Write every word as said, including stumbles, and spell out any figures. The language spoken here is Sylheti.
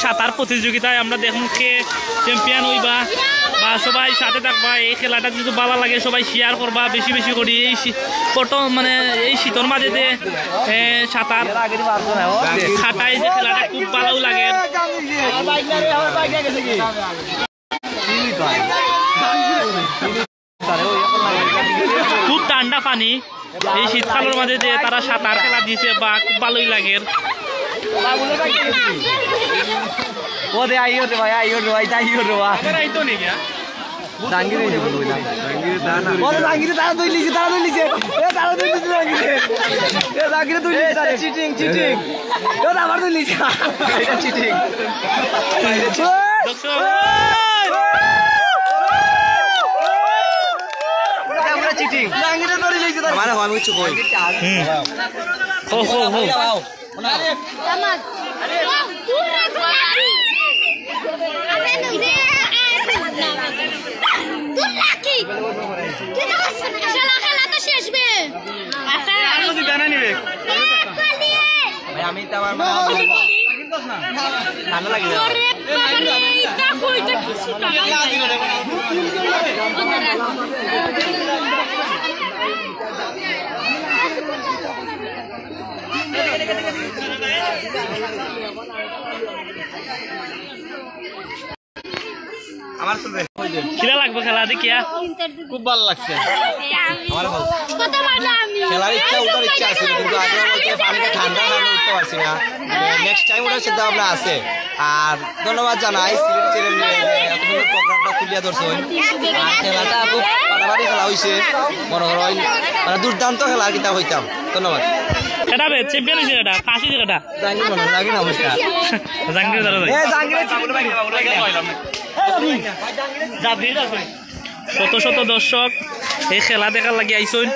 সাঁতার প্রতিযোগিতায় আমরা দেখমু কে চ্যাম্পিয়ন অইবা, বা সবাই সাথে থাকবা। এই খেলাটা যদি ভালা লাগে, সবাই শেয়ার করবা বেশি বেশি করি। এই শী-, কত মানে, এই শীতর মাঝে যে, এ, সাঁতার কাটায় যে খেলাটা খুব ভালাউ লাগে। খুব ঠান্ডা পানি। এই শীতকালর মাঝে যে তারা সাঁতার খেলা দিছে, বা খুব ভালাউ লাগের। ও দে, আইও রে ভাই, আইও রে ভাই, আইও রে ভাই। জাহাঙ্গীর এই যে বলবো না। ও দে, জাহাঙ্গীর তারা ধরলিছে, তারা ধরলিছে। এ, তারা ধরলিছে জাহাঙ্গীর। এ, জাহাঙ্গীর ধরলিছে তারা। Cheating, cheating. এ, আবার ধরলিছে। এটা চিটিং। আমরা চিটিং। জাহাঙ্গীরে ধরলিছে তারা। আমার হয় কিছু কই। হুম। হো, হো, হো। আমার। তুই লাকি। তুই লাকি। তুই তো খেলা, খেলা তো শেষ বে। আচ্ছা, আমি তো জানা নিবে। ভাই, আমি তো আমার ঠান্ডা লাগে। ওরে বাবা রে, ইটা কইতে কিছু টাকা নাই। আমার চলবে। কিলা লাগবো খেলা দেখিয়া? খুব ভালা লাগছে। আমার ভালা। খেলার ইচ্ছা, উঠার ইচ্ছা আছে, কিন্তু আগে বলতে পানিটা ঠান্ডা, আমি উঠতে পারছি না। নেক্সট টাইম উঠার চিন্তা ভাবনা আছে। আর ধন্যবাদ জানাই সিলেটি চ্যানেল নিয়ে যে এত সুন্দর প্রোগ্রামটা তুলিয়া ধরছইন। আর খেলাটা খুব ফাটাফাটি খেলা অইছে, মনে করইন মানে দুর্দান্ত খেলা আর কিতা কইতাম। ধন্যবাদ। কেটা বে চ্যাম্পিয়ন অইছে কেটা? ফাঁসি কেটা? জানি মনে লাগে না অবস্থা। জাহাঙ্গীর দাঁড়া ভাই। এ, জাহাঙ্গীর। শত শত দর্শক এই খেলা দেখার লাগি আইছইন।